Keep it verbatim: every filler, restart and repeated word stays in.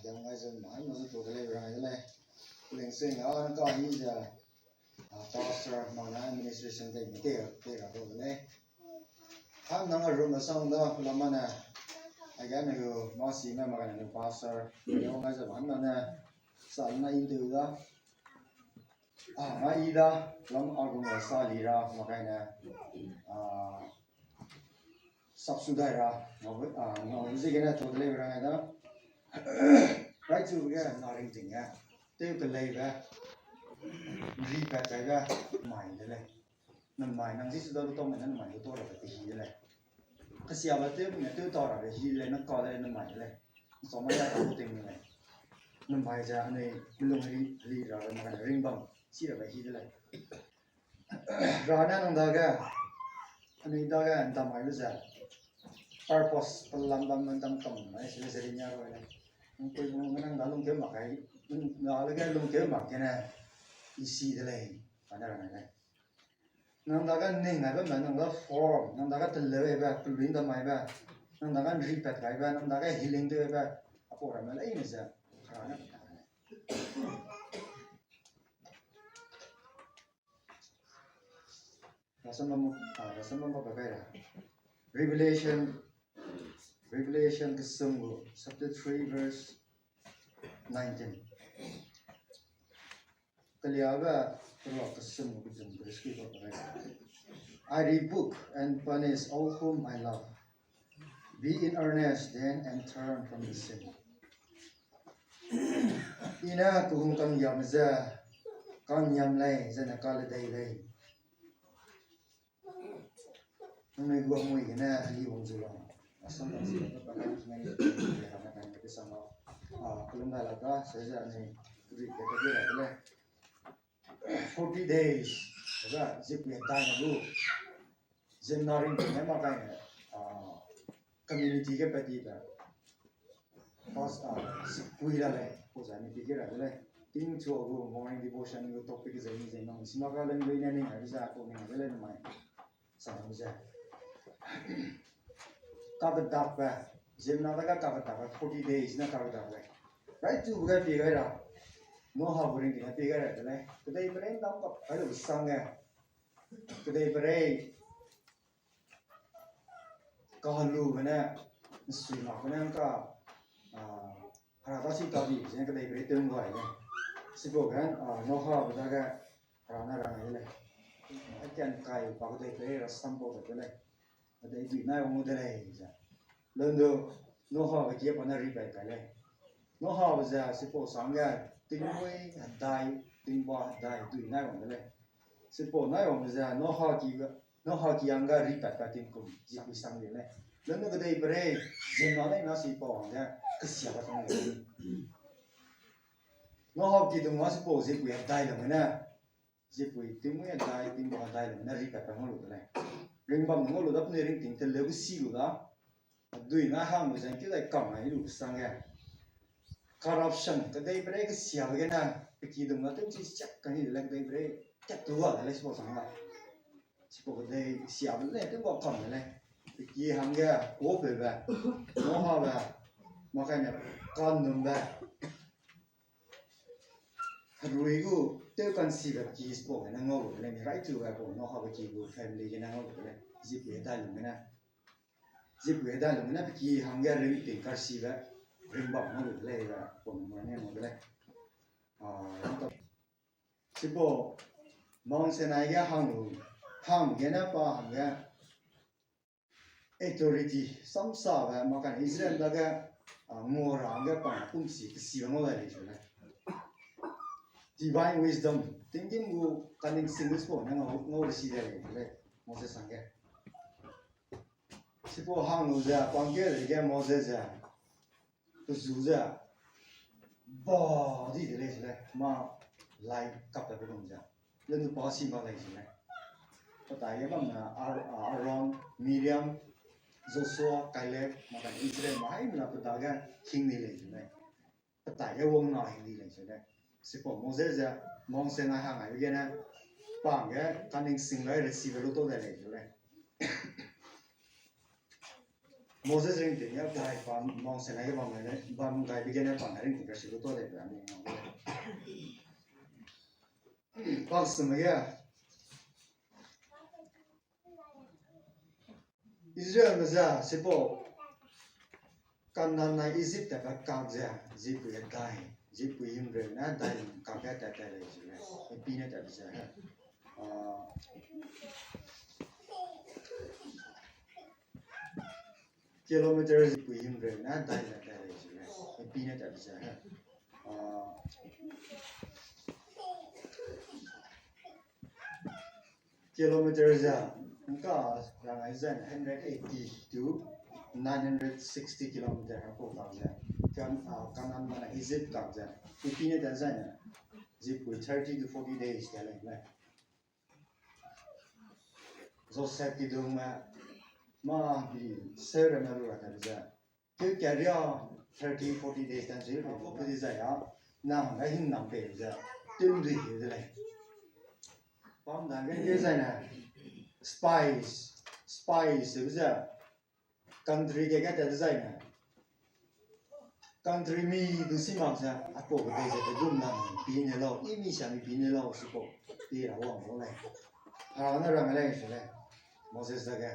Ngai ze ma, no ze to de lei, rang de lei. Leng sing a, ka hi ze, a, pastor, mana administration de mi te, te ra to de lei. Ham nang a room a sang da, pula mana, a ga ne gu, ma si ma, ma ga ne gu pastor, yo ngai ze ma, na ne, sa na i de da. A, ngai i da, lam a gu ngai sa li ra, ma ga ne, a, subscribe ra, ngau, a, ngau ziegene to de lei ra ngai da. Rai chu ge na ring ting ge. Tew keleibe, ri pat kaibe, mai de lei. Namai, nang Jisu da lu tau mai ne namai lu tau rabe te hi de lei. Kesiabe tew ne tew tau rabe hi de lei, nang ka de lei, namai de lei. Nsau mai ya ra lu ting de lei. Namai ze anui milung ri, ri ra, namai ringbam, si rabe hi de lei. Ra ne nang dage, anui dage ndamai lu ze. Purpose, pelam bam, ndam kam, mai, se, se, ri nia roi lei. Nang pui bu nang da lungkeu mak kai, nang da lege lungkeu mak gene, i si de lei, pa ne ra ngai lei. Nang dage ning ngai bam, nang da form, nang dage teleu be, pelui ndamai be, nang dage ri pat kai be, nang dage healing tew be, apau ramme leine ze, kara ne, Rasam bam, ah, rasam bam ba kai ra. Revelation, Revelation kesum gu, chapter three, verse nineteen. Keliabe, rua kesum gu, kejum, verse ki ba kai ra. I rebuke and punish all whom I love. Be in earnest then and turn from the sin. I ne kehung kangiam ze, kangiam lei, zene kaledei lei. Nangnui gu hemui gene heli wang zu lau. Asam ba si ba ba kan ngai ni, ha na kan ke sama. Ah, kelum dai la ka, se ze ni, ri ke ke ra le. Forty days, ga zip ne dai na lu. Zip na ring ne ma kai ne, ah, community ge peti da. Pas, ah, sikui la lei, ko za ni piki ra de lei. Ting chu gu morning devotion gu topic ze ni ze nang sima ga leng lui ne ning ai za ko ning de lei namai. Sa hu ze. Kakedak be, zip na da ga kakedak be, forty days na kakedak be. Rai chu ga pi gai ra. Noha bu ring ki na pi gai ra de lei. Kedei berei ndam kap kai lu sang ge. Kedei berei kahelube ne, nsui mak be ne ka, ah, hera ta si ta di, zene kedei berei tew ngai ne. Sipau ge, ah, Noha be dage, hera ne rang ai de lei. Akan kai pa kedei berei rasam bau de lei. Kedei dui nai wang de lei, ze. Lendo, Noha be kie pa ne ri pai kai lei. Noha be ze, sipau sangge, tingmui hedai, tingba hedai, dui nai wang de lei. Sipau nai wang ze, Noha ki, Noha ki hangge ri pat kai tingkum, zipui sang de lei. Lendo kedei berei, zena lei na sipau hangge, kesiabe sang de lei. Noha ki dung ma sipau zipui hedai lung ne. Zipui tingmui hedai, tingba hedai lung ne ri pat kai ngau lu de lei. Ringbam ngau lu da penui ringting teleu si lu da. Dui na hang lu zeng ki dai kam ai lu sangge. Corruption, kedei berei kesiabe gene, pe ki dung na tew chi siak kai ni de lei kedei berei, kat tu ga de lei sipau sangge. Sipau kedei siabe lei tew ga kam de lei. Pe ki hangge, kuâpeube, Nohabe, makaine, kanumbe. Herui gu tew kansibe ki sipau gene ngau lu de lei, mi rai tube pau Nohabe ki gu family gene ngau lu de lei, zipui hedai lung gene. Zipui hedai lung gene pe ki hangge ringting karsibe, ringbam ngau lu de lei, be pau nang ne ngau de lei. Ah, sipau, Mount Sinai ge hang lu, hang gene pa hangge, authority, samsabe, makane Israel dage, ah, ngau ra hangge pa pumsi, kesibe ngau dai lei zu lei. Divine wisdom, tinggîm gu kaningsing sipau ne ngau, ngau resi dai lei zu lei, Moses hangge. Sipau hang lu ze, pangke lei ge Moses ze, pezu ze, ba di de lei zu lei, ma lai kap pe gum ze. Lenu pa si mak lei zu lei. Petai ge bam na Ar-, Aaron, Miriam, Joshua, Caleb, makane Israel ma haimena pe dage hing di lei zu lei. Petai ge wang na hing di lei zu lei. Sipau Moses ze, Mount Sinai hang ai gene, pangge kaningsing lai resibe lu tau dai lei zu lei. Moses ringting ya pai pa Mount Sinai ge bam gai, bam gai begene pa ne ringting ka si lu to de pe ani. Pa seme ge Israelme ze sipau Kanaanme Ijip tatbe kak ze, zipui hedai, zipui himreu ne hedai kak ge tat tat lei ze lei, hepi ne tat ze, a, kilometer zipui himreu ne hedai tat tat lei ze lei, hepi ne tat ze, a, kilometer ze, ngka rang ai ze hundred eighty to nine hundred sixty kilometer hepau kak ze, Kan-, a, Kanaanme Ijip kak ze, hepi ne tat zai ne, zipui thirty to forty days tat lei lei. Josep kidungme, mâ bi seu ramme lu ra tat ze, keu karia thirty, forty days tan sui, pa pu di zai a, nang ga hingnam pei ze, tew'ndui keu de lei. Pam da ge keu zai ne, spies, spies se ze, country ge ge tat de zai ne, country mi du si mak ze, apau ge bei ze pe gum na mi pi ne lau, i mi sia mi pi ne lau, sipau, pi ra wang lau lei. Hera ne rang lei se lei, Moses dage.